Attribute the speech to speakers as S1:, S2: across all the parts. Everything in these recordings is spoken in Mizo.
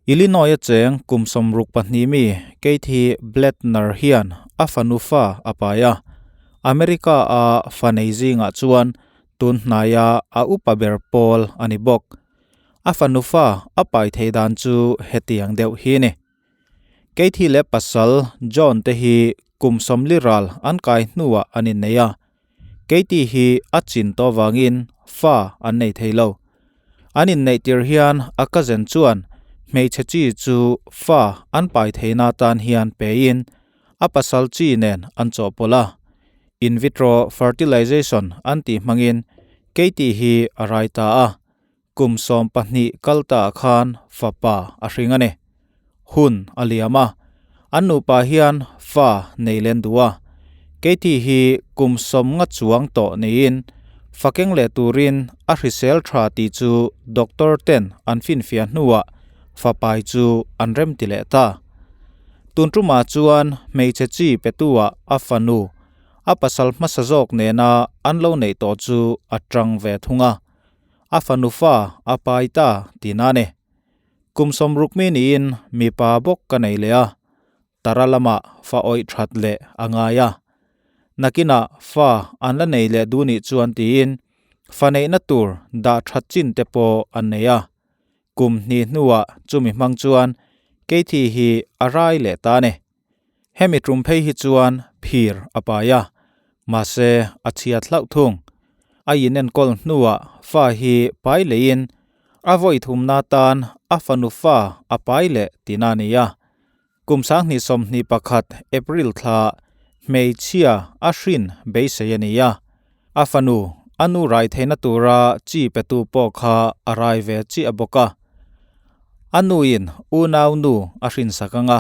S1: Illinois-a cheng kum 62 mi Kathy Blatner hian a fanu fa a pai a. America-a fa nei zingah chuan tun hnaia a upa ber pawl a ni bawk. A fanu fa a pai thei dan chu hetiang deuh hi a ni. Kathy leh pasal John te hi kum 40 ral an kai hnuah an innei a. Katie hi a chin tawh vangin fa an nei thei lo. An inneih tir hian a cousin chuan hmeichhe chi chu fa an pai theihna atan hian pein a pasal chi nen an chawhpawlh a. In vitro fertilization an tih hmangin Katie hi a rai ta a. Kum 12 kal ta khan fapa a hring a ni. Hun a liam a, an nupa hian fa nei len duh a. Katie hi kum 50 chuang tawh niin fakeng leh turin a hrisel tha tih chu doctor ten an finfiah hnuah fapai chu an rem ti leh ta. Tun tumah chuan hmeichhe chi petuah a fanu a pasal hmasa zawk nena an lo neih tawh chu a tang ve thung a. A fanu fa a pai ta tihna a ni. Kum 60 mi niin mipa bawk ka nei leh a, tara lamah fa awih that leh a ngai a. Nakinah fa an la nei leh duh nih chuan tiin fa neihna tur dah that chin te pawh an nei a. Kum hnih hnuah chumi hmang chuan Katie hi a rai leh ta a ni. Hemi tum phei hi chuan phir a pai a, mahse a chhiat hlauh thung. A inenkawl hnuah fa hi pai leiin a vawi thumna tan a fanu fa a pai leh tihna a ni a. Kum 2021 April thla hmeichhia a hrin beisei a ni a. A fanu a nu rai theihna tura chi petu pawh kha a rai ve chiah bawk a. A nuin unau nu a hrin sak ang a,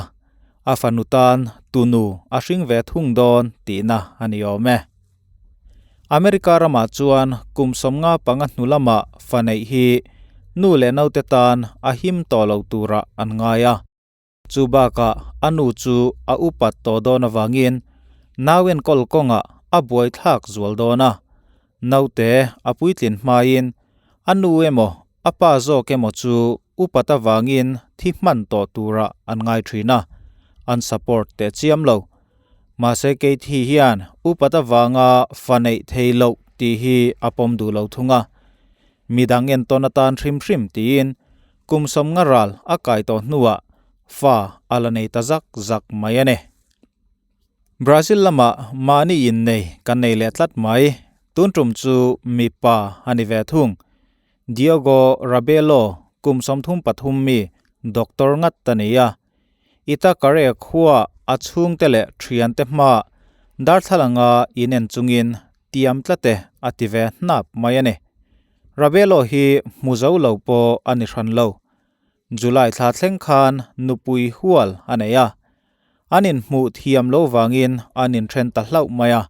S1: a fanu tan tunu a hring ve thung dawn tihna a ni awm e. America ramah chuan kum 55 hnu lamah fa neih hi nu leh naute tan a him tawh lo turah an ngai a. Chu bakah a nu chu a upat tawh dawn avangin nau enkawl kawngah a buai thlak zual dawn a. Naute a puitlin hmain a nu emaw a pa zawk emaw chu upat avangin thi hman tawh turah an ngai thin a, an support teh chiam lo. Mahse Katie hian upat avanga fa neih thei loh tih hi a pawm duh lo thung a. Midang entawn atan hrim hrim tiin kum 50 ral a kai tawh hnuah fa a la nei ta zak zak mai a ni. Brazil lamah mahni innei kan nei leh tlat mai. Tun tum chu mipa a ni ve thung. Diogo Rabelo kum 33 mi doctor ngat ta ni a. Itacaré khua a chhungte leh thiante hma darthlalanga inen chungin tiam tlate a ti ve hnap mai a ni. Rabelo hi hmu zo lo pawh a ni hran lo. July thla thleng khan nupui hual a nei a. An inhmuh thiam lo wangin an inthen ta hlauh mai a.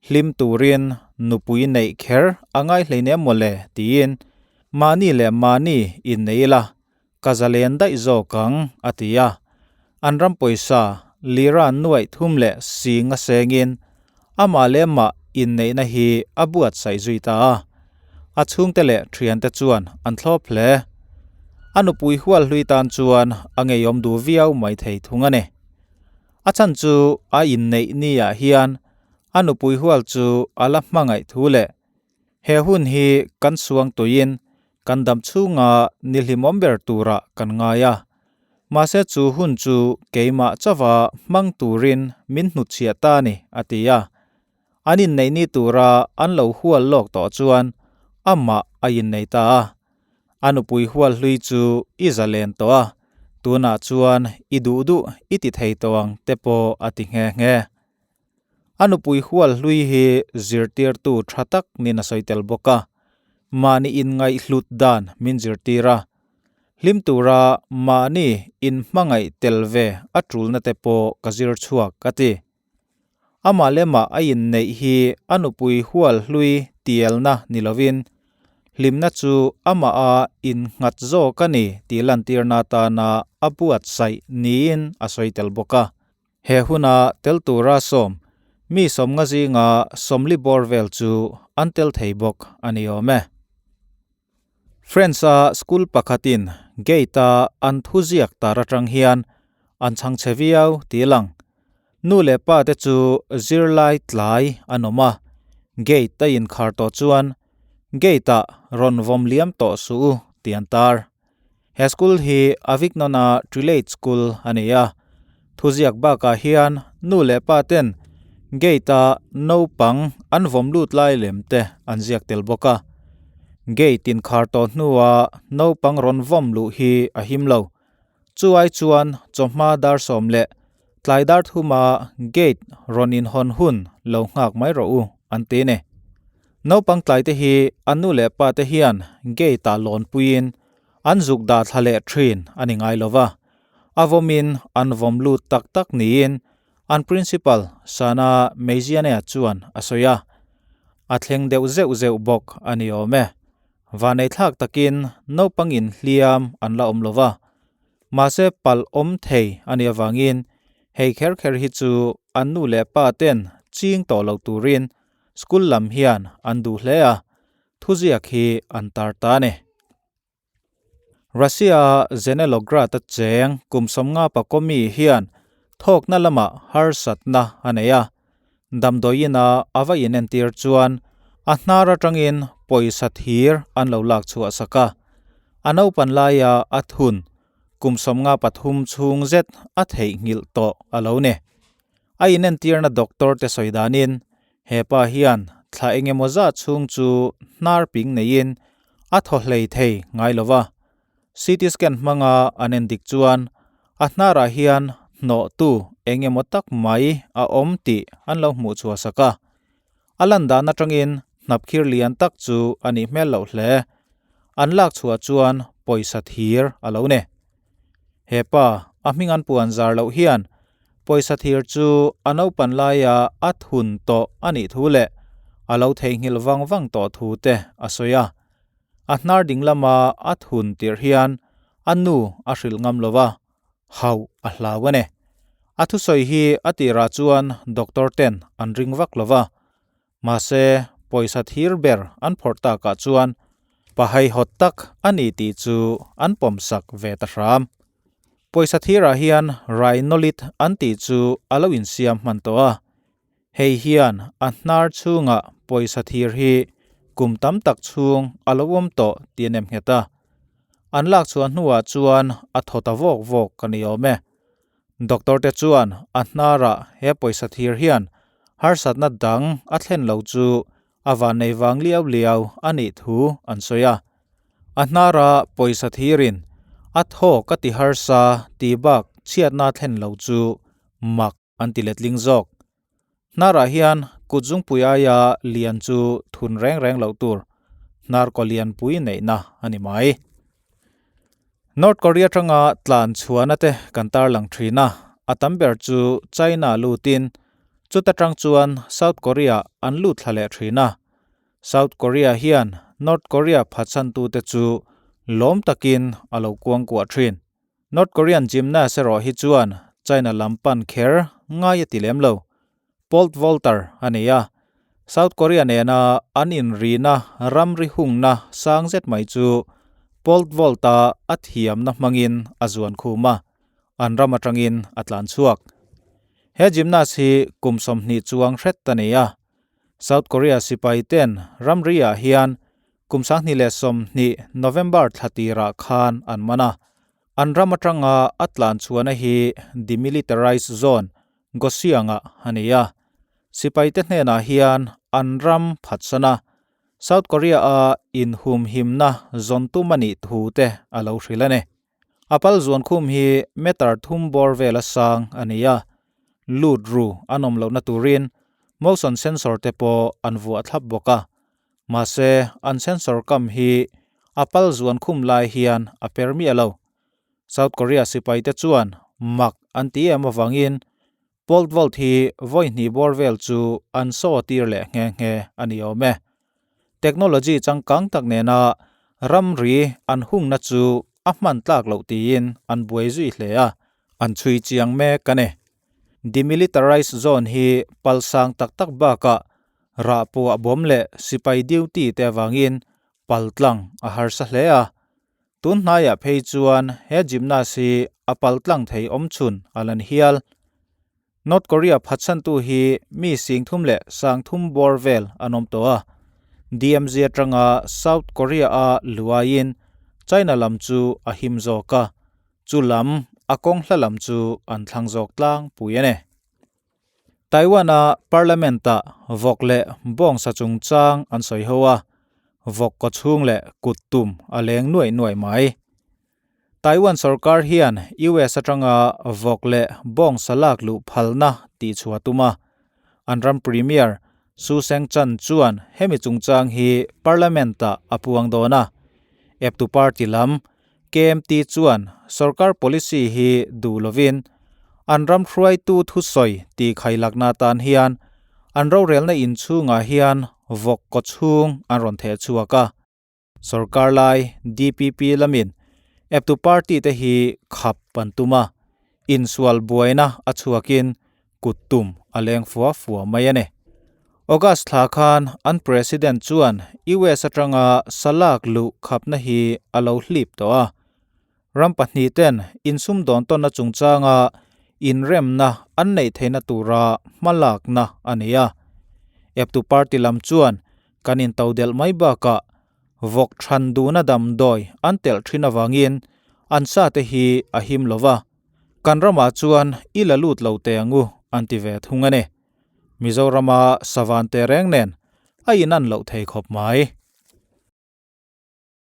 S1: Hlim turin nupui neih kher a ngai hleinem mawle tiin mahni leh mahni innei ila ka zalen daih zawk ang a ti a. An ram pawisa lira nuaih thum leh sing a sengin amah leh mah inneihna hi a buat saih zui ta a. A chhungte leh thiante chuan an thlawp hle. A nupui hual hlui tan chuan a ngeiawm duh viau mai thei thung a ni. A chan chu a inneih ni ah hian a nupui hual chu a la hmangaih thu leh he hun hi kan suang tuiin kan dam chhunga ni hlimawm ber turah kan ngai a. Mahse chu hun chu keimah chawa hmang turin min hnutchhiah ta ni a ti a. An inneih ni tura an lo hual lawk tawh chuan amah a innei ta a. A nupui hual hlui chu i zalen tawh a, tunah chuan i duh duh i ti thei tawh ang te pawh a ti nghe nghe. A nupui hual hlui hi zirtirtu tha tak nin a sawi tel bawk a. Mahni inngaih hlut dan min zirtir a. Hlim tura mahni inhmangaih tel ve a tulna te pawh ka zir chhuak a ti. Amah leh mah a inneih hi a nupui hual hlui tialna ni lovin hlimna chu amah a innghat zawk a ni tih lantirna atana a buatsaih niin a sawi tel bawk a. He huna tel tura sawm mi 50 zinga 40 bawr vel chu an tel thei bawk a ni awm e. France-a school pakhatin gate a an thuziak tar atang hian an chhang chhe viau tih a lang. Nu leh pa te chu zirlai tlai an awm a, gate a inkhar tawh chuan gate ah rawn vawm liam tawh suh u tih an tar. He school hi Avignona Trilate School a ni a, thuziak bakah hian nu leh pa ten gate a naupang an vawm lut lai lem te an ziak tel bawk a. Gate inkhar tawh hnua naupang rawn vawm luh hi a him lo. Chu ai chuan chawhma dar sawm leh tlai dar thuma gate rawn inhawn hun lo nghak mai rawh u an ti a ni. Naupang tlai te hi an nu leh pa te hian gate ah lawn puiin an zuk dah thla leh thin a ni ngai lo va, a vawmin an vawm lut tak tak niin an principal Sana Meizianea chuan a sawi a. A thleng deuh zeuh zeuh bawk a ni awm e. Vanei thlak takin naupang inhliam an la awm lo va, mahse palh awm thei a nih avangin hei kher kher hi chu an nu leh pa ten ching tawh lo turin school lam hian an duh hle a, thuziak hi an tar ta a ni. Russia-a Zenelogra-a cheng kum sawmnga pakomi hian thawkna lamah harsatna a nei a, damdawiina a va inentir chuan a hnar atangin pawisa thir an lo lak chhuah sak a, a naupan laia a thun kum 53 chhung zet a theihnghilh tawh a lo ni. A inentirna doctor te sawi danin he pa hian thla engemaw zat chhung chu hnar ping neiin a thaw hlei thei ngai lo va. CT scan hmanga an endik chuan a hnarah hian hnawhtu engemaw tak mai a awm tih an lo hmuh chhuah sak a. A lan dan atangin hnapkhir lian tak chu a nih hmel loh hle. An lak chhuah chuan pawisa thir a lo ni. He pa, a hming an puan zar loh hian pawisa thir chu a naupan laia a thun tawh a nih thu leh a lo theihnghilh vang vang tawh thu te a sawi a. A hnar ding lama a thun tirh hian a nu a hrilh ngam lo va, hauh a hlau a ni. A thusawi hi a tirah chuan doctor ten an ring vak lo va, mahse pawisa thir ber an phawrh takah chuan pahaihawt tak a ni tih chu an pawmsak ve ta hram. Pawisa thirah hian rhinolit an tih chu a lo insiam hman tawh a, Hei hian a hnar chhungah pawisa thir hi kum tam tak chhung a lo awm tawh tih a nem nghet a. An lak chhuah hnuah chuan a thaw ta vawk vawk a ni awm e. Doctor te chuan a hnarah he pawisa thir hian harsatna dang a thlen lo chu a vannei vang liau liau a nih thu an sawi a. A hnara pawisa thirin a thaw ka ti harsa tih bak chhiatna thlen lo chu mak an ti letling zawk. Hnarah hian kut zungpui aia lian chu thun reng reng loh tur hnar kaw lianpui neihna a ni mai. North Korea atanga tlan chhuahna te kan tarlang thin a, a tam ber chu China lutin chuta tang chuan South Korea an lut thla leh thin a. South Korea hian North Korea phatsantute chu lawm takin a lo kuangkuah thin. North Korean gymnast erawh hi chuan China lam pan kher ngai a ti lem lo. Pole vaulter a ni a, South Korea nena an inrina ramri hungna sang zet mai chu pole vault-a a thiamna hmangin a zuan khum a, an ram atangin a tlan chhuak. He gymnast hi kum 20 chuang hret a ni a, South Korea sipai ten ramri-ah hian Kum 2020 November thla tirah khan an man a, an ram atanga a tlan chhuahna hi Demilitarized Zone, Goseong-ah a ni a. Sipaite hnenah hian an ram phatsan a, South Korea-a inhumhimna zawn tum a nih thu te a lo hrilh a ni. A pal zuan khum hi meter thum bawr vela sang a ni a, lut ru an awm lohna turin motion sensor te pawh an vuah thlap bawk a. Mahse, an sensor kam hi a pal zuan khum lai hian a per miah lo. South Korea sipaite chuan mak an ti em avangin pole vault hi vawi hnih bawr vel chu an saw tir leh nghe nghe a ni awm e. Technology changkang tak nena ramri an hungna chu a hman tlak loh tiin an buai zui hle a, an chhui chiang mek a ni. Demilitarized zone hi palsang tak tak bakah rah puah bawm leh sipai duty te avangin paltlang a harsa hle a. Tun hnaiah phei chuan he gymnast hi a pal tlang thei awm chhun a la ni hial. North Korea phatsantu hi mi singthum leh sangthum bawr vel an awm tawh a, DMZ atanga South Korea-a luaiin China lam chu a him zawk a, chu lam a kawng hla lam chu an thlang zawk tlangpui a ni. Taiwan-a Parliament-ah vawk leh bawngsa chungchang an sawi ho a, vawk kaw chhung leh kut tum a leng nuaih nuaih mai. Taiwan sorkar hian US atanga vawk leh bawngsa lak luh phalna tihchhuah tum a, an ram Premier Su Seng-chan chuan hemi chungchang hi Parliament-ah a puang dawn a, eptu party lam KMT chuan sorkar policy hi duh lovin an ram hruaitu thusawi tih khailakna atan hian an rorelna inchhungah hian vawk kaw chhung an rawn theh chhuak a. Sorkar lai DPP lamin eptu party te hi khap an tum a, insual buaina a chhuakin kut tum a leng fua fua mai a ni. August thla khan an President chuan US atanga salak luh khapna hi a lo hlip tawh a. Ram pahnihten insumdawn tawnna chungchanga inremna an neih theihna tura hmalakna a ni a. Eptu party lam chuan kan intodelh mai bakah vawk than duhna damdawi an telh thin avangin an sate hi a him lo va. Kan ramah chuan i la lut lo teh ang u an ti ve thung a ni. Mizorama savan te reng nen a inan loh thei khawp mai.